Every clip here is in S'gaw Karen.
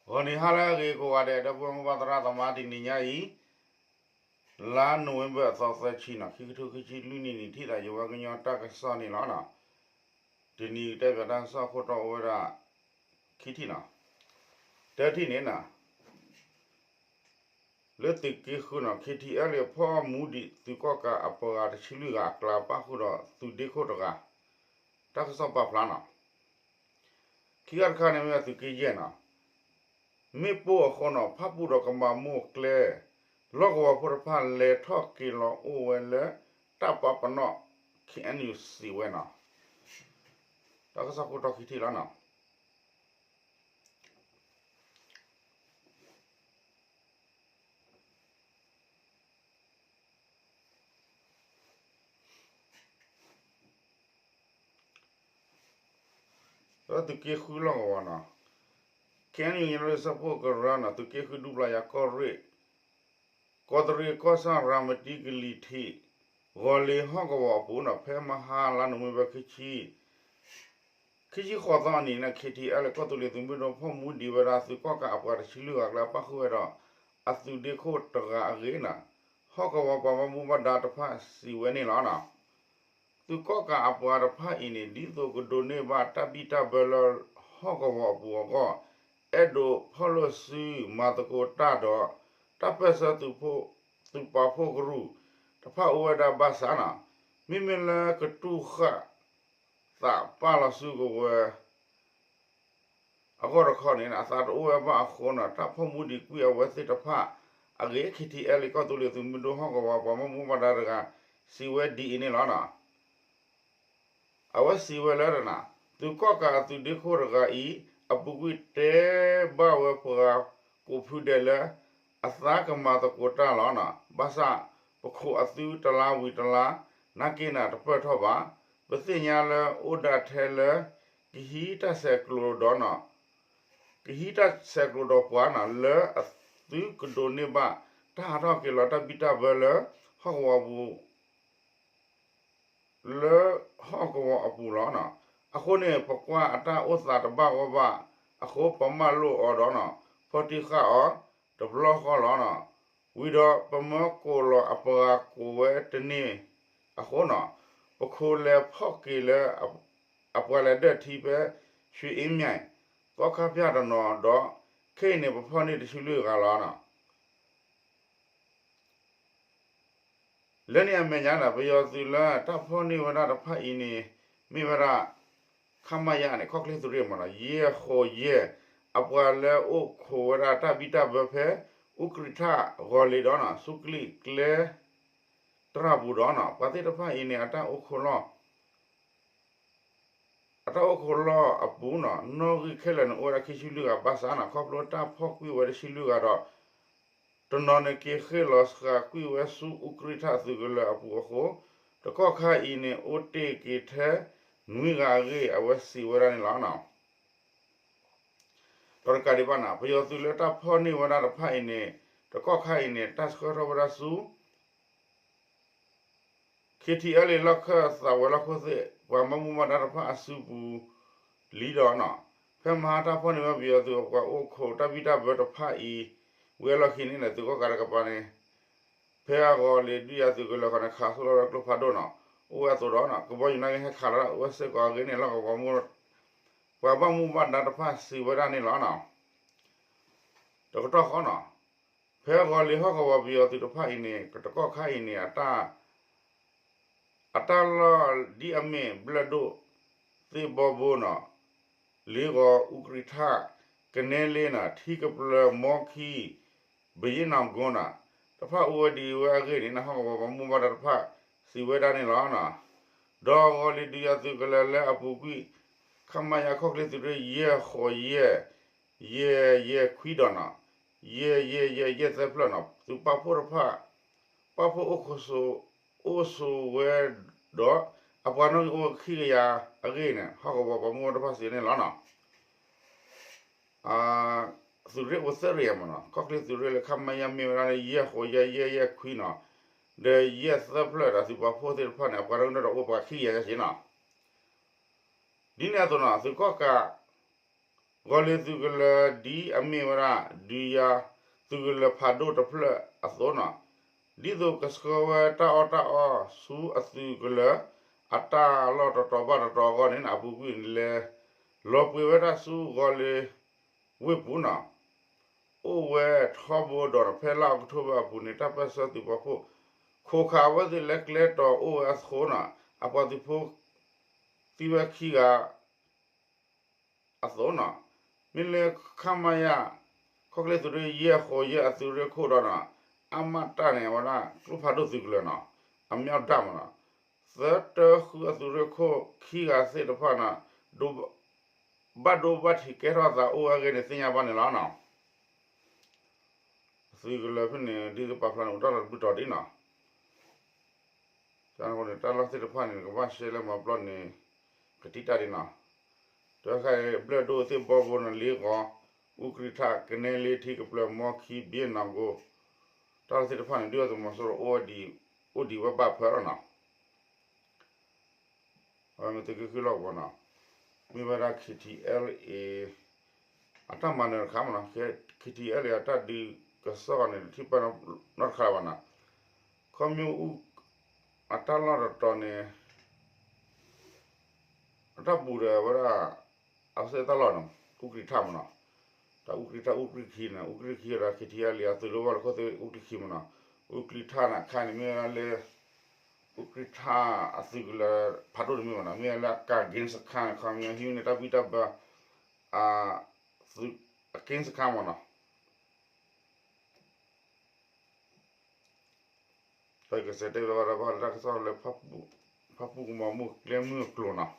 ဂီၤနံၤဟါလၢအဂ့ၤကိးဂၤဒဲး ဒီပုၢ်ဝဲၢ်မိၢ်ပၢ်သရၣ်သမါ တနံၤညါအံၤ လါနိၣ်ဝ့ဘၢၣ်အသီသၢဆံနီၤ ခံကထိခံဆံလွံၢ်နံၣ်န့ၣ် ထံၣ်သးယဝဲကညီတၢ်ကစီၣ်န့ၣ်လီၤ. တနံၤကတဲပၠးတၢ်ကစီၣ်ခိၣ်တီအိၣ်ဝဲဒၣ် ခံထံၣ်နီၤ, တထံၣ်န့ၣ်နီၤ လၢသုးက့ဃုနီၤ ခ့ထံအဲလ်ဖီၣ်မူဒံး သုးကီၣ်ကးအပှၤဂၤတဆံလွံၢ်ဂၤအကျါ ပၣ်ဃုာ်ဒီးသုးဒ့ခိၣ်တဂၤ တၢ်ကစီၣ်ပာ်ဖျါနီၤ. ခံဂၤတခါန့ၣ်မ့ၢ်သုးက့ယဲၢ်နီၤ မ့ၣ်ပိၢ်အဃိနီၤ ဖၣ်ပူၣ်ဒီးကမၤမိၢ်ကျဲ လီၢ်ကဝီၤဖိတဖၣ်လဲၤထီၣ်က့ၤလီၤအိၣ်ဝဲလၢ တၢ်ပာ်ပနီၣ် ခ့ၣ်အဲၣ်ယူၣ် စံးဝဲနီၤ. တၢ်ကစီၣ်ခိၣ်တီခံထံၣ်လီၤနီၤ. လၢသုးက့ဃုလီၢ်ကဝီၤနီၤ ခ့ၣ်အဲၣ်ယူၣ် ညီနုၢ်ဆၢဖှိၣ်ကရၢနီၤ သုးက့ဃုဒူပျၤယၤကီၢ်ရ့ၣ် ကီးတရံးကီၢ်ဆၣ်ရၤမတံကလံၤထံး ဂီၤလ့ၤဟီၣ်ကဝီၤအပူၤနီၤ ဖဲမဟါလါနိၣ်ဝ့ဘၢၣ်ခံဆံ ခံဆံဃိးသီအနံၤန့ၣ် ခ့ထံအဲလ်ကီၢ်သူလ့ၤသုးမုၢ်ဒိၣ်ဖီၣ်မူဒံးဝဲဒၣ်သုးကီၣ်ကးအပှၤတဆံလွံၢ်ဂၤအကျါ ပၣ်ဃုာ်ဝဲဒီး အသုးဒ့ခိၣ်တဂၤအဂ့ၢ်နီၤ ဟီၣ်ကဝီၤပှၤဘၣ်မူဘၣ်ဒါတဖၣ်စံးဝဲန့ၣ်လီၤ. သုးကီၣ်ကးအပှၤတဖၣ်အံၤန့ၣ် ဒ်သိးကဒိးန့ၢ်ဘၣ်တၢ်ဘံၣ်တၢ်ဘၢလၢဟီၣ်ကဝီၤအပူၤအဂီၢ် အဲၣ်ဒိးဖီၣ်လိာ်စုမၤသကိးတၢ်ဒီး တၢ်ပၢၢ်ဆၢသုးပာ်ဖှိၣ်ကရူၢ်တဖၣ်အိၣ်ဝဲဒၣ်ဘၣ်ဆၣ်နီၤ မ့မ့ၢ်လၢကတူၢ်ဃၣ်သးပာ်လီၤစုကဝဲၤ အဂီၢ်တခီန့ၣ် အသးတအိၣ်ဝဲဘၣ်အဃိနီၤ တၢ်ဖီၣ်မူဒံးကွံာ်အဝဲသ့ၣ်တဖၣ်အဂ့ၢ် ခ့ထံအဲလ်ကီၢ်သူလ့ၤသုးမုၢ်ဒိၣ် ဟီၣ်ကဝီၤပှၤဘၣ်မူဘၣ်ဒါတဂၤ စံးဝဲဒ်အံၤန့ၣ်လီၤ. အဝဲစံးဝဲလၢ သုးကီၣ်ကးအသုးဒ့ခိၣ်တဂၤအံၤ အပူၤကွံာ်တဲဘၣ်ဝဲပှၤကိးဖုဒဲးလၢ အသးကမၤသကိးတၢ်လီၤ. ဘၣ်ဆၣ် ပခိးအသုတလါဝံၤတလါ နာ်က့နၤတပၢၢ်ထီၣ်ဘၣ်. ပသ့ၣ်ညါလၢအိၣ်ဒၣ်ထဲလၢ ကဟံးတၢ်ဆဲးကျိးဒီး ကဟံးတၢ်ဆဲးကျိးဒီးပှၤနီၤ လၢအသုကဒိးန့ၢ်ဘၣ် တၢ်ဟးထီၣ်က့ၤလီၤတၢ်ဘံၣ်တၢ်ဘၢလၢ ဟီၣ်ကဝီၤပူၤ လၢဟီၣ်ကဝီၤအပူၤလီၤ. အဃိန့ၣ် ပကွၢ်အတၢ်အိၣ်သးတဘၣ်ဂီၢ်ဘၣ်အဃိ ပမၢလိာ်အီၤဒီး ဖီတံၢ်ဃာ်အီၤတဘျီဃီလီၤ. ဝံၤဒီးပမၢကိးလီၤအပှၤကိးဝဲတန့ၢ်အဃိနီၤ ပခိးလဲၤဖီၣ်က့ၤလၢ အပှၤလဲၤဒၢၣ်ထံဖဲ ရွှေအင်းမြိုင် သီခါဖၠၣ်တနီၤဒီး ခဲအံၤန့ၣ် ပဖီၣ်န့ၢ်တဆံလွံၢ်ဂၤလီၤ. လၢန့ၣ်အမဲာ်ညါန့ၣ် ပယီၤသုးလၢတၢ်ဖီၣ်န့ၢ်ဝဲဒၣ်တဖၣ်အံၤန့ၣ် မ့ၢ်ဝဲဒၣ် ခမရ န့ၣ် ခီၣ်ချ့သုးရ့ၣ်မ့ၢ်နီၤ ယဲၢ်ဃိးယဲၢ် အပှၤလၢအိၣ်ခိးဝဲဒၣ်တၢ်ဘံၣ်တၢ်ဘၢဖဲ အူကြံၣ်ထၣ်ဂီၤလ့ၤဒီးနီၤ ဆူကလံၣ်ကျဲ တရၣ်ပူၤဒီးနီၤ ပှၤသ့ၣ်တဖၣ်အံၤန့ၣ် အတၢ်အိၣ်ခိးလီၢ် အတၢ်အိၣ်ခိးလီၢ်အပူၤနီၤ နီၣ်ဂံၢ်ခဲလၢာ်န့ၣ် အိၣ်ဝဲဒၣ်ခံဆံလွံၢ်ဂၤ ဘၣ်ဆၣ်နီၤ ခီဖျိတၢ်ဖီၣ်ကွံာ်ဝဲတဆံလွံၢ်ဂၤဒီး တနီၤန့ၣ်က့ၤဃ့ၢ်လီၤစှၤကွံာ်ဝဲဆူအူကြံၣ်ထၣ်သုးကလၢၤအပူၤအဃိ တကီၢ်ခါအံၤန့ၣ် အိၣ်တ့ၢ်က့ၤထဲ နွံဂၤအဂ့ၢ် အဝဲစံးဝဲဒၣ်န့ၣ်လီၤ. ဒီးတကးဒံးဘၣ်န့ၣ် ပယီၤသုးလၢတၢ်ဖီၣ်န့ၢ်ဝဲဒၣ်တဖၣ်အံၤန့ၣ် တကီၢ်ခါအံၤန့ၣ် တၢ်ဆှၢထီၣ်ဝဲဒၣ်ဆူ ခ့ထံအဲလ်လီၢ်ခၢၣ်သးဝဲၤလီၢ်ခိၣ်သ့ၣ် ပှၤဘၣ်မူဘၣ်ဒါတဖၣ်အစုပူၤလံဒီးနီၤ ဖဲမဟါတၢ်ဖီၣ်န့ၢ်ဝဲပယီၤသုးအပှၤအိၣ်ခိးတၢ်ဘံၣ်တၢ်ဘၢတဖၣ်အံၤ ဝံၤအလီၢ်ခံန့ၣ် သုးကီၣ်ကးတကပၤန့ၣ် ဖဲအဂီၤလ့ၤဒုးယၤသုးကလၢၤခီန့ၣ် ခးဆူၣ်လီၤဝဲကျိဖးဒိၣ်နီၤ အိၣ်ဝဲအသိးဒီးနီၤ ကဘီယူၤနာ်က့ဟဲခးလီၤဒၣ်ဝဲစ့ၢ်ကီးအဂ့ၢ်န့ၣ် လီၢ်ကဝီၤမူ ပှၤဘၣ်မူဘၣ်ဒါတဖၣ်စံးဝဲဒၣ်န့ၣ်လီၤ. တကတီၢ်ဃီနီၤ ဖဲဂီၤလ့ၤဟီၣ်ကဝီၤပယီၤသုးတဖၣ်အံၤန့ၣ် တကီၢ်ခါအံၤန့ၣ် အတၢ် အတၢ်လီၢ်ဒ်အမ့ၢ်ဘျဲၣ်ဒိၣ်သ့ၣ်ဘီဘိနီၤ လ့ဂီၤအူကြံၣ်ထၣ် ကနဲလ့နီၤ ထံကပျၢၤမီခံ ဘယ့ၣ်နီၣ်ကိနီၤ တဖၣ်အိၣ်ဝဲဒံးဝဲအဂ့ၢ်န့ၣ် ဟီၣ်ကဝီၤပှၤဘၣ်မူဘၣ်ဒါတဖၣ်စံးဝဲဒၣ်န့ၣ်လီၤ. ဒီးဂီၤလ့ၤဒုးယၤသုးကလၢၤလၢအပူၤကွံာ် ခမရ ခီၣ်ချ့သုးရ့ၣ် ယဲၢ်ဃိးယဲၢ် ယဲၢ်ယဲၢ်ခွံဒီးနီၤ ယဲၢ်ယဲၢ်ယဲၢ်ယဲၢ်သၢဖျၢၣ်နီၤ သုးပာ်ဖှိၣ်တဖၣ် ပာ်ဖှိၣ်အိၣ်ခိးစိ အိၣ်ဆိးဝဲဒီး အပှၤနီၣ်ဂံၢ်အိၣ်ခံကယၤအဂ့ၢ်န့ၣ် ဟီၣ်ကဝီၤပှၤမူဘၣ်ဒါတဖၣ်စံးန့ၣ်လီၤနီၤ. သုးရ့ၣ်အိၣ်သၢရ့ၣ်မ့ၢ်နီၤ ခီၣ်ချ့သုးရ့ၣ်လၢ ခမရ မ့ၢ်ဝဲဒၣ်လၢ ယဲၢ်ဃိးယဲၢ်ယဲၢ်ယဲၢ်ခွံနီၤ ဒီးယဲၢ်သၢဖျၢၣ်ဒီးသုးပာ်ဖှိၣ်သ့ၣ်တဖၣ်န့ၣ် အပှၤနီၣ်ဂံၢ်ဒီးအိၣ်ပှၤခံကယၤယဲၢ်စ့နီၤ ဒ်န့ၣ်အသိးနီၤ သုးကီၣ်ကး ဂီၤလ့ၤသုးကလၢၤ ဒ်အမ့ၢ်ဝဲဒၣ် ဒုးယၤသုးကလၢၤဖးဒိၣ်တဖျၢၣ်အသိးန့ၣ်, ဒ်သိးကဆှၢဝဲတၢ်အီၣ်တၢ်အီဆူအသုးကလၢၤအတၢ်လီၢ်တတီၤဘၣ်တတီၤအဂီၢ်န့ၣ် အပူၤကွံာ်လဲၤလီၤပှ့ၤဝဲဒၣ်ဆူဂီၤလ့ၤဝ့ၢ်ပူၤန့ၣ် အိၣ်ဝဲထီဘိဒီး ဖဲလါအီးကထိဘၢၣ်အပူၤန့ၣ် တၢ်ပၢၢ်ဆၢသုးပာ်ဖှိၣ် ခိးခးအဝဲသ့ၣ်လၢကျဲတီၤအိၣ်ဝဲအဃိန့ၣ် အပှၤသုးဖိ သံဝဲခံဂၤ အသိးန့ၣ်, မ့ၢ်လၢ ခမရ ခီၣ်ချ့သုးရ့ၣ်ယဲၢ်ဃိးယဲၢ်အသုးရ့ၣ်ခိၣ်ဒီးန့ၣ်, အမတၢ်န့ၣ် အဝဲဒၣ်ကျိဖးဒိၣ်သုးကလၢၤန့ၣ်, အမ့ၢ်အီၣ်ဒၣ်မးန့ၣ်, သၢတၢဃုအသုးရ့ၣ်ခိၣ်ခံဂၤသ့ၣ်တဖၣ်န့ၣ်, ဘၣ်ဒိဘၣ်ထံးကဲထီၣ်အသးအိၣ်ဝဲအဂ့ၢ်န့ၣ် သ့ၣ်ညါဘၣ်န့ၣ်လီၤန့ၣ်. သုးကလၢၤဖဲန့ၣ် ဒ်သိးပာ်ဖျါန့ၣ် အိၣ်တ့ၢ်လီၤတဘျုးတီၤဒ်န့ၣ် န့ၣ် တၢ်လီၢ်သ့ၣ်တဖၣ်န့ၣ် ကဘၣ်ရှဲလၢမၤပျီန့ၣ် ကတံာ်တၢ်ဒ်န့ၣ်, တခါအံၤ ဘျၢၣ်ဒိၣ်သ့ၣ်ဘီဘိန့ၣ် လ့ဂီၤ, အူကြံၣ်ထၣ်, ကနဲလ့ထံ, ကပျၢၤမီခံ, ဘံနီၣ်ကိၣ်, တၢ်လီၢ်သ့ၣ်တဖၣ်န့ၣ် ဒုၣ်ဒါသုးမီၤစိရိၤ အိၣ်ဒံးဝဲဘၣ်ဖၢလီၤန့ၣ် အဝဲမ့ၢ်သုးက့ဃုလီၢ်ကဝီၤန့ၣ်, မ့ၢ်ဝဲဒၣ် K T L A အတၢ်မၤနၢၤတခါမးန့ၣ်, K T L A အတၢ်ဒုးကစီၣ်န့ၣ် ထံၣ်ပၢၢ်နီတခါလၢၤဘၣ်န့ၣ်, ခီမ့ၢ်အူ အတၢ်လီၢ်တတီၤန့ၣ် အတၢ်ဘူးဒီးဝဲဒၣ် အဝဲသ့ၣ်တၢ်လီၢ်န့ၣ် အူကြံၣ်ထၣ်မးန့ၣ်, တၢ်အူကြံၣ်ထၣ် အူကြံၣ်ခံန့ၣ် အူကြံၣ်ခံဒီး K T L A အသုးလၢဝဲလၢခိၣ်သ့ၣ်အူကြံၣ်ခံမးန့ၣ်, အူကြံၣ်ထၣ်န့ၣ် အခါန့ၣ်မ့ၢ်ဝဲဒၣ်လၢ အူကြံၣ်ထၣ်အသုးကလၢၤဖးဒိၣ်တမ့ၢ်မးန့ၣ်, မ့ၢ်ဝဲလၢအကၤက့စခါန့ၣ် ခီမ့ၢ်ဟံးန့ၢ်တၢ်ဘံၣ်တၢ်ဘၢ အသုးအက့စခါမးန့ၣ် တၢ်ကစဲးတဲဘၣ်ဝဲဒၣ်ဘၣ်လၢတၢ်ကစီၣ်လၢ ဖၣ်ပူၣ်ကမီၤမုၢ်ကျဲမုၢ်အကျိၤန့ၣ်,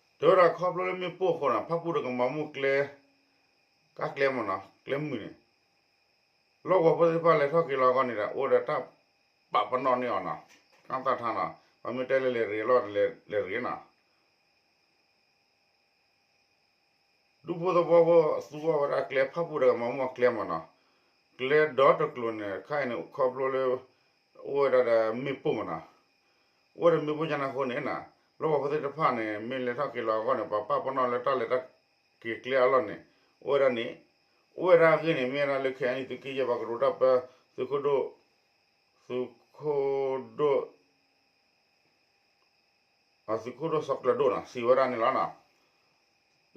တဲဝဲဒၣ်ခီဖျိလၢမ့ၣ်ပိၢ်အဃိန့ၣ် ဖၣ်ပူၣ်ဒီးကမီၤမုၢ်ကျဲ ကါကျဲမးန့ၣ် ကျဲမုၢ်န့ၣ် လီၢ်ကဝီၤဖိသ့ၣ်တဖၣ်လဲၤထီၣ်က့ၤလီၤအဂီၢ်န့ၣ်ဒီး အိၣ်ဒီးတၢ်ပာ်ပနီၣ်န့ၢ်အီၤန့ၣ်, ကၣ်သၣ်ထါန့ၣ် ပှၤမ့ၢ်တဲလၢလဲၤရ့လီၤ လဲၤရ့န့ၣ် ဒူဖိသဝီဖိသူအီၤဝဲဒၣ်ကျဲ ဖၣ်ပူၣ်ဒီးကမီၤမုၢ်အကျဲမးန့ၣ်, ကျဲဒီတကျိၤန့ၣ် ခါအံၤန့ၣ် ခီဖျိလၢ အိၣ်ဝဲဒၣ်ဒီးမ့ၣ်ပိၢ်မးန့ၣ်, အိၣ်ဝဲဒီးမ့ၣ်ပိၢ်ကန့ၣ်အဃိန့ၣ် လီၢ်ကဝီၤဖိသ့ၣ်တဖၣ်န့ၣ် မ့ၢ်လဲၤထီၣ်က့ၤလီၤအဂီၢ်န့ၣ် ပှၤပာ်ပနီၣ်လၢတၢ်လဲၤတၢ်က့ၤကျဲအလီၢ်န့ၣ် အိၣ်ဝဲဒၣ်န့ၣ်, အိၣ်ဝဲဒၣ်အဂ့ၢ်န့ၣ် မ့ၢ်ဝဲဒၣ်လၢ ခဲအံၤန့ၣ် သုးက့ယဲၢ်ပှၤကရူၢ်တၢ်ပၢ သုးခိၣ်ဒိၣ် သုးခိၣ်ဒိၣ် သုးခိၣ်ဒိၣ်စီၤကျၢၤဒိၣ်န့ၣ် စံးဝဲဒၣ်န့ၣ်လီၤန့ၣ်, ဒုၣ်ဒါ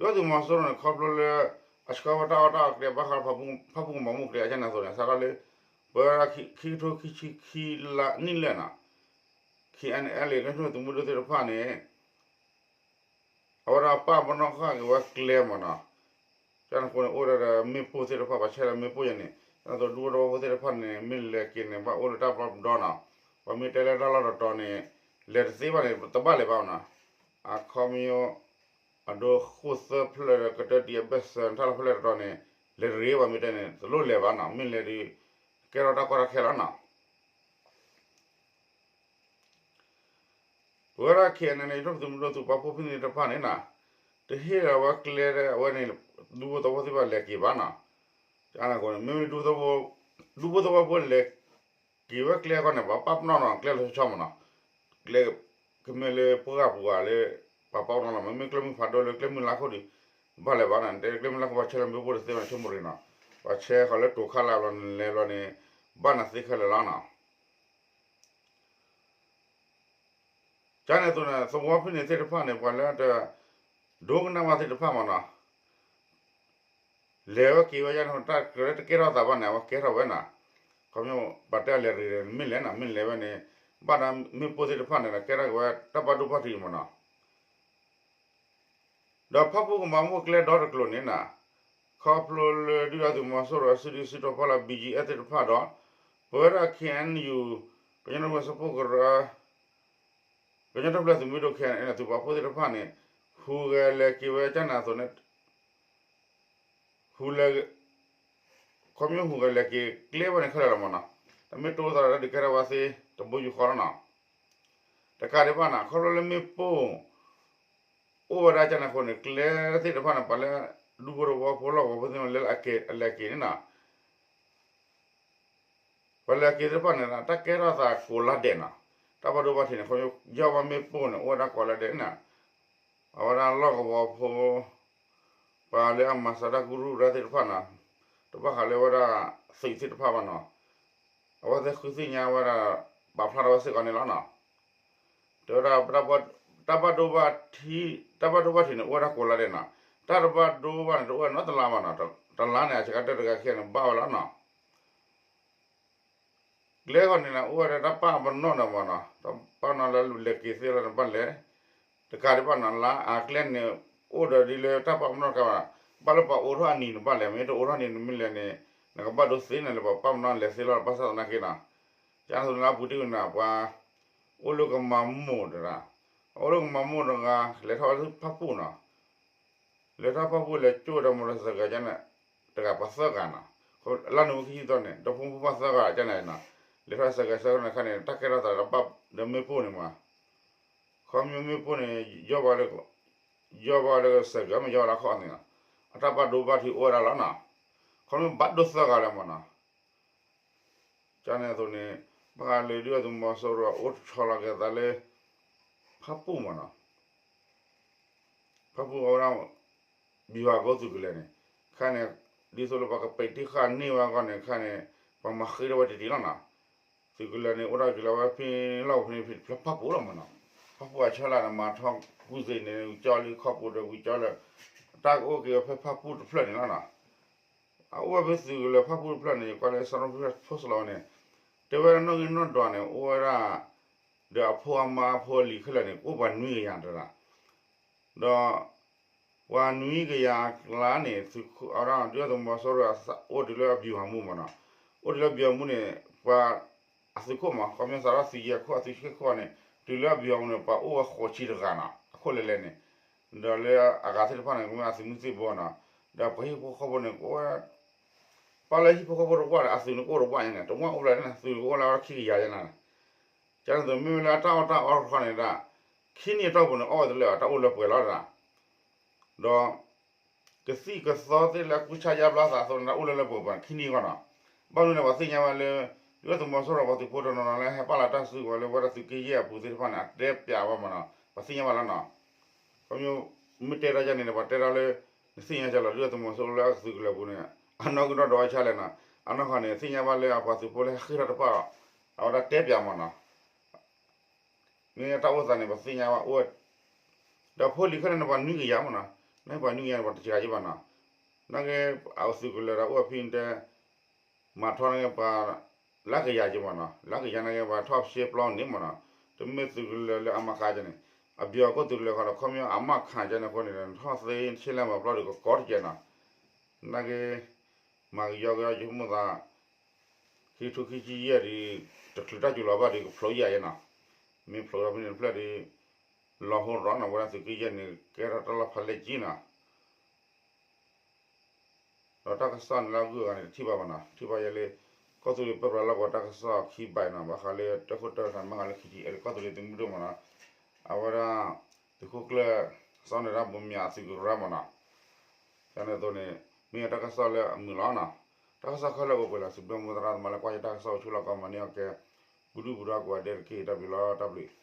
သုးမီၤစိရိၤန့ၣ် ခီဖျိလၢ အဆှၢဝဲတၢ်အီၣ်တၢ်အီကျဲ ဘၣ်ဃး ဖၣ်ပူၣ်ကမီၤမုၢ်ကျဲအကန့ၣ်အသိးန့ၣ် စးထီၣ်လၢ ပဝဲဒၣ်ခံကထိခံဆံခံလါနံၣ်လၢာ်န့ၣ် K N L A ကညီဒီကလုာ်သုးမုၢ်ဒိၣ်သ့ၣ်တဖၣ်န့ၣ် အဝဲဒၣ်ပာ်ပနီၣ်ဃာ်က့ၤဝဲကျဲမးန့ၣ်, ကန့ၣ်အဃိန့ၣ် အိၣ်ဝဲဒၣ်ဒီးမ့ၣ်ပိၢ်သ့ၣ်တဖၣ် ပှၤဆဲးလၢမ့ၣ်ပိၢ်ယဲန့ၣ် ကန့ၣ်အသိးဒူဖိသဝီဖိသ့ၣ်တဖၣ်န့ၣ် မ့ၢ်လဲၤက့ၤန့ၣ် ဘၣ်အိၣ်လၢတၢ်ပျီပူၤဒီးန့ၣ်, ပှၤမ့ၢ်တဲလၢတၢ်လီၢ်တတီၤန့ၣ် လဲၤတသ့ဘၣ်န့ၣ် တဘၣ်လဲၤဘၣ်န့ၣ်, အခီပညီ အဒိဃိၣ်သၢဖျၢၣ်ဒီးကတၢၢ်ဒံးအဘၢၣ်စၢၤ တၢ်လီၢ်ဖဲလဲၣ်တတီၤန့ၣ် လဲၤတရ့ဘၣ်မ့ၢ်တဲန့ၣ် တလိၣ်လဲၤဘၣ်န့ၣ် မ့ၢ်လဲၤဒီး ကဲထီၣ်တၢ်ကီတၢ်ခဲလီၤန့ၣ် ပဝဲဒၣ် K N L A န့ၣ် ဒုၣ်ဒါသုးမုၢ်ဒိၣ်သုးပာ်ဖှိၣ်ဖဲန့ၣ်တဖၣ်န့ၣ်န့ၣ်, တဟ့ၣ်လီၤဝဲကျဲအဝဲန့ၣ် ဒူဖိသဝီဖိသ့ၣ်တဖၣ်လဲၤက့ၤဘၣ်န့ၣ်, ကန့ၣ်အဃိန့ၣ် မ့မ့ၢ် ဒူဖိသဝီဖိလဲၤက့ၤဝဲကျဲအဂီၢ်န့ၣ် ပှၤပာ်ပနီၣ်န့ၣ်ကျဲလီၤဆီဆီမးန့ၣ်, ကျဲ ကမ့ၢ်လၢပှၢ်ပူၤဧါလၢ ပှၤပာ်ပနီၣ်လီၤမး မ့မ့ၢ်ကျဲမုၢ်ဖးဒိၣ်လၢကျဲမုၢ်လါခိၣ်ဒီး ဘၣ်လဲၤဘၣ်န့ၣ် တဲကျဲမုၢ်လါခိၣ်ပှၤဆဲးလၢမ့ၣ်ပိၢ်တသ့ဘၣ်န့ၣ် ဆိကမိၣ်ရ့ၤန့ၣ်, ပှၤဆဲးဃီၤလၢတိၤခါလၢဘျီန့ၣ် လဲၤဘျီန့ၣ် ဘၣ်န့ၣ်သ့ခဲလၢာ်လီၤန့ၣ် ကန့ၣ်အသိးန့ၣ် သဝီဖဲန့ၣ်သ့ၣ်တဖၣ်န့ၣ် ပှၤလၢတ ဒိကနၣ်ဘၣ်သ့ၣ်တဖၣ်မးန့ၣ် လဲၤဝဲက့ၤဝဲယါန့ၣ် တၢ်ကြၢးလၢတကဲထီၣ်သးဘၣ်န့ၣ် အဝဲကဲထီၣ်ဝဲန့ၣ်, ခီဖျိပှၤတဲလဲၤရ့ၤန့ၣ် မ့ၢ်လဲၤန့ၣ် မ့ၢ်လဲၤဝဲန့ၣ် ဘၣ်ဒီးမ့ၣ်ပိၢ်သ့ၣ်တဖၣ်န့ၣ်ဒီး ကဲထီၣ်က့ၤဝဲတၢ်ဘၣ်ဒိဘၣ်ထံးမးန့ၣ် ဒီးဖၣ်ပူၣ်ကမီၤမုၢ်ကျဲဒီတကျိၤန့ၣ်န့ၣ်, ခီဖျိလၢဒုၣ်ဒါသုးမီၤစိရိၤအစုဒုၣ်စုတီၤဖီလာ် B G F သ့ၣ်တဖၣ်ဒီး ပဝဲဒၣ် K N U ကညီဒီကလုာ်စၢဖှိၣ်ကရၢ ကညီတၢ်ထူၣ်ဖျဲးသုးမုၢ်ဒိၣ် K N L A သုးပာ်ဖှိၣ်သ့ၣ်တဖၣ်န့ၣ် ဟူးဂဲၤလဲၤက့ၤဝဲကန့ၣ်အသိးန့ၣ် ဟူးလဲၤ ခီဖျိဟူးဂဲၤလဲၤက့ၤကျဲဝဲန့ၣ်ခဲလၢာ်လီၤမးန့ၣ်, တမ့ၢ်တိသးဒီးတၢ်ဒုးကဲထီၣ်ဝဲသ့တဘိယူၢ်ဃီလီၤန့ၣ်, တကးဒံးဘၣ်န့ၣ် ခီဖျိလၢမ့ၣ်ပိၢ် အိၣ်ဝဲဒၣ်ကန့ၣ်အဃိန့ၣ် ကျဲသ့ၣ်တဖၣ်န့ၣ် ပှၤလၢ ဒူဖိသဝီဖိလီၢ်ကဝီၤဖိသ့ၣ်တဖၣ်လၢအလဲၤက့ၤန့ၣ်န့ၣ် ပလဲၤက့ၤသ့ၣ်တဖၣ်န့ၣ် တၢ်ကဲထီၣ်သးကိးလါဒဲးနီၤ, တၢ်ဘၣ်ဒိဘၣ်ထံးန့ၣ် ခီဖျိယီၢ်ဘၣ်မ့ၣ်ပိၢ်န့ၣ် အိၣ်ဝဲဒၣ်ကိးလါဒဲးန့ၣ်, အဝဲဒၣ်လီၢ်ကဝီၤဖိ ပှၤလၢအမၤစၢၤတၢ်ကရူၢ်ကရၢသ့ၣ်တဖၣ်နီၤ, တဘၣ်ဃးလၢဝဲဒၣ်သုးသ့ၣ်တဖၣ်ဘၣ်နီၤ, အဝဲသ့ၣ်ဃုသ့ၣ်ညါဝဲဒၣ် ပာ်ဖျါထီၣ်ဝဲစ့ၢ်ကီးန့ၣ်လီၤနီၤ. တဲဝဲဒၣ် တၢ်ဘၣ်ဒိဘၣ်ထံး, တၢ်ဘၣ်ဒိဘၣ်ထံးန့ၣ် အိၣ်ဝဲဒၣ်ကိးလါဒဲးနီၤ, တၢ်တဘၣ်ဒိဘၣ်န့ၣ် တအိၣ်ဝဲနီတလါဘၣ်နီၤ, တလါန့ၣ် အဆကတၢၢ်တဂၤခံဂၤန့ၣ် ဘၣ်ဝဲလီၤနီၤ. ကျဲဃီန့ၣ် အိၣ်ဝဲဒၣ်တၢ်ပာ်ပနီၣ်ဒီးမးနီၤ, တၢ်ပာ်ပနီၣ်လၢလဲၤက့ၤသ့လီၤန့ၣ် ဘၣ်လဲၤ တကးဒံးဘၣ်နီၤ, လၢအကျဲန့ၣ် အိၣ်ဒီးဒ်လၢတၢ်ပာ်ပနီၣ်တကးဘၣ်, ဘၣ်လၢပှၤအိးထီၣ်အနံၤန့ၣ် ဘၣ်လဲၤ, မ့ၢ်တအိးထီၣ်နံၤန့ၣ် မ့ၢ်လဲၤန့ၣ် နကဘၣ်ဒိသ့န့ၣ်လၢပှၤပာ်ပနီၣ်လဲၤသ့လီၤ ဘၣ်ဆၣ်သနာ်က့နီၤ. ကန့ၣ်အသိးန့ၣ် လၢအပူၤတ့ၢ်ဝဲန့ၣ် ပှၤ အိၣ်လၢကမၤမိၢ်တဂၤ, အိၣ်လၢကမၤမိၢ်တဂၤ လဲၤထီၣ်ဖၣ်ပူၣ်နီၤ, လဲၤထီၣ်ဖၣ်ပူၣ်လဲၤကၠိဒီး မိၢ်ဒီးစဲးကဲးန့ၣ် တဂၤပှၤသၢဂၤနီၤ, လါနိၣ်ဝ့ခံဆံသီန့ၣ် ဒီဖိမိၢ်ပၢ်သၢဂၤကန့ၣ်နီၤ, လဲၤထီၣ်စဲးကဲးဆၢကန့ၣ်ခါန့ၣ် တၢ်ကဲထီၣ်သးဒီးဘၣ်ဒီးမ့ၣ်ပိၢ်န့ၣ်မး, ခီဖျိမ့ၣ်ပိၢ်န့ၣ် ယီၢ်ဘၣ်လၢ ယီၢ်ဘၣ်လၢစဲးကဲး မ့ၢ်ယီၢ်ဘၣ်လၢခီၣ်န့ၣ်နီၤ, အတၢ်ဘၣ်ဒိဘၣ်ထံးအိၣ်ဝဲဒၣ်လီၤနီၤ, ခီဖျိဘၣ်ဒိသၢဂၤလၢမးနီၤ. ကန့ၣ်အသိးန့ၣ် ဘၣ်ဃးလၢဒုၣ်ဒါသုးမီၤစိရိၤအိၣ်ဆီလီၤက့ၤသးလၢ ဖၣ်ပူၣ်မးနီၤ, ဖၣ်ပူၣ်အဝဲဒၣ် ဘံၣ်ဟးကိသုးကလၢၤန့ၣ် ခါန့ၣ် ဒ်သိးလၢပှၤကပဲာ်တံၢ်ဃာ်န့ၢ်ဝဲအဂီၢ်န့ၣ် ခါန့ၣ် ပှၤမၤဃ့ထီၣ်ဝဲတံၢ်တံၢ်လီၤနီၤ. သုးကလၢၤန့ၣ် အိၣ်ဒၣ်က့ၤလီၤဝဲဖဲလီၢ်ဖဲန့ၣ်ဖဲတဖျၢၣ်ဖၣ်ပူၣ်လီၤမးနီၤ, ဖၣ်ပူၣ်အဆၢလၢ်န့ၣ် မၤထီၣ်ကူၣ်သ့န့ၣ် ဝံၤကၠီလၢခီပူၤဒီးဝံၤကၠီလၢ တၢ်ကအိၣ်က့ၤဝဲဖဲဖၣ်ပူၣ်တဖျၢၣ်န့ၣ်လီၤနီၤ. အအိၣ်ဝဲဖဲသုးကလၢၤဖၣ်ပူၣ်တဖျၢၣ်န့ၣ် ယကွၢ်လၢ South Australia Post လီၤဝဲန့ၣ် တဲဝဲဒၣ်နီၣ်ဂံၢ်နီၣ်ဒွးန့ၣ် အိၣ်ဝဲဒၣ် ဒီးအဖိအမါအဖိအလံၤခဲလၢာ်န့ၣ် အိၣ်ပှၤနွံကယၤတဂၤ ဒီး ပှၤနွံကယၤအကျါန့ၣ် သုးခိၣ်အဝဲဒၣ် ဒုၣ်ဒါသုးမီၤစိရိၤ အိၣ်တုၤလၢအဘံၣ်ဟးမူမးနီၤ, အိၣ်တုၤလၢဘံၣ်ဟးမူန့ၣ် ပှၤ အသုးခိၣ်မး ခီပညီစးထီၣ်သုးယဲၢ်ခိၣ် အသုးဆံခိၣ်န့ၣ် တုၤလၢအဘံၣ်ဟးမူန့ၣ် ပှၤအိၣ်ဝဲဃိးဆံတဂၤနီၤ အခိၣ်လဲၤလဲၤန့ၣ်, ဒီးလၢအဂၤသ့ၣ်တဖၣ်န့ၣ် ကမ့ၢ်အသုးမုၢ်သံၣ်ဘိနီၤ, ဒီးပှၤဟံၣ်ဖိဃီဖိန့ၣ် ကအိၣ်ဝဲ ပၢ်လၢဟံၣ်ဖိဃီဖိတဝၢန့ၣ် အသုးန့ၣ်ကအိၣ်တဝၢညါန့ၣ် တဝၢအိၣ်ဘျဲၣ်န့ၣ် သုးန့ၣ်ကအိၣ်လၢဝဲခံကယၤယဲၢ်နၤ, ကန့ၣ်သိးမ့မ့ၢ်လၢအတၢ်အီၣ်တၢ်အီတခီန့ၣ်ဒၣ် ခံနံၣ်အတီၢ်ပူၤန့ၣ် အီၣ်ဝဲတလၢာ်ဘၣ် တၢ်အိၣ်လၢပှဲၤလီၤဒၣ်, ဒီး ကသံၣ်ကသီသ့ၣ်လၢအကူၣ်ဆါယါဘျါသးအသိးန့ၣ် တၢ်အိၣ်လၢလၢပှဲၤပှဲၤခံနံၣ်အဂီၢ်နီၤ, ဘၣ်မနုၤန့ၣ် ပှၤသ့ၣ်ညါဝဲလၢ ဒုၣ်ဒါသုးမီၤစိရိၤပှၤသုးဖိတနီၤနီၤလၢဟဲပာ်လီၤတၢ်စုကဝဲၤလၢဝဲဒၣ်သုးက့ယဲၢ်အပူၤသ့ၣ်တဖၣ်န့ၣ် အတဲပျးဝဲမးနီၤ ပှၤသ့ၣ်ညါဘၣ်လီၤနီၤ, ခီဖျိ မ့ၢ်တဲတၢ်ယဲန့ၣ် ပှၤတဲတၢ်လၢ နသ့ၣ်ညါကလီၤ ဒုၣ်ဒါသုးမီၤစိရိၤလၢအသုးကလၢၤပူၤန့ၣ် အနီၣ်ဂံၢ်နီၣ်ဒွးဝဲဆါလဲၣ်နီၤ, အနီၢ်ခီန့ၣ် သ့ၣ်ညါဘၣ်လၢအပှၤသုးဖိလၢဟဲဃ့ၢ်ထီၣ်တဖၣ်အီၤ အဝဲဒၣ်တဲပျးမးနီၤ မ့ၢ်တၢ်အိၣ်သးန့ၣ် ပှၤသ့ၣ်ညါဘၣ်အိၣ်ဝဲ, ဒီးဖိလံၤခဲလၢာ်န့ၣ် ပှၤနွံကယၤမးနီၤ, နပှၤနွံကယၤန့ၣ် ပှၤတကယၤယဲၢ်ဘၣ်နီၤ, နာ်က့ အသုးကလၢၤဒီးအိၣ်ဖဲတဲ မၤထီၣ်နာ်က့ပှၤ လၢကယၤယဲၢ်မးနီၤ, လၢကယၤနာ်က့ပှၤထီၣ်ရှဲပျီန့ၣ်မးနီၤ, တမ့ၢ်သုးကလၢၤလၢအမၤခးကန့ၣ်, အဘျီၣ်ကိၢ်သုးကလၢၤခီဒီး ခီပညီအမၤခးကန့ၣ်အဃိန့ၣ် ထီၣ်သ့ရှဲလဲၣ်မၤပျီဒီးကကီတကဲနီၤ, နာ်က့ မၤကယီကယီယမိၢ်သး ခံထူခံဆံယဲၢ်ဒီး တချုးတၢ်စူၤလီၤဘၣ်ဒီး ကဖျိယဲၢ်ယဲၢ်နီၤ, မ့ၢ်ဖျိထီၣ်ဖဲန့ၣ်တဖျၢၣ်ဒီး လီၤဟိရီနီၤ ဝဲဒၣ်သုးက့ယဲၢ်န့ၣ် ကဲထီၣ်တၢ်လီၢ်ဖးလဲၢ်ကံနီၤ, ဒီးတၢ်ကစီၣ်န့ၣ်လၢအဂုၤအဂၤန့ၣ် တထံၣ်ဘၣ်ဘၣ်နီၤ, ထံၣ်ဘၣ်ယဲလၢ ကီၢ်သူလ့ၤပၢပြးလီၢ်ကဝီၤတၢ်ကစီၣ်ခံဘၣ်နီၤ, ဘၣ်ဃးလၢတၢ်ခိၣ်တၢ်နၢ်မၤဃးလၢ ခံထံၣ်အဲၣ် ကီၢ်သူလ့ၤသုးမုၢ်ဒိၣ်မးနီၤ, အဝဲဒၣ် သုးခိၣ်ကျၢၢ် စီၤန့ၣ်ဒၣ်ဘိမၠးအသုးကရၢမးနီၤ, ကန့ၣ်အသိးန့ၣ် မ့ၢ်တၢ်ကစီၣ်လၢအမုာ်လီၤနီၤ, တၢ်ကစီၣ်ခဲလၢာ်အိၣ်ပှဲၤလီၤ စံးဘျုးမိၢ်သရၣ်သမါလၢကွၢ်ယတၢ်ကစီၣ်အိၣ်ဆူၣ်လီၤကီးမၤန့ၢ်အီၤကဲ ပူၤဒုၣ်ပူၤဒါကိးဂၤဒဲးတက့ၢ် တၢ်ဘျုးလီၤ တၢ်ဘျုး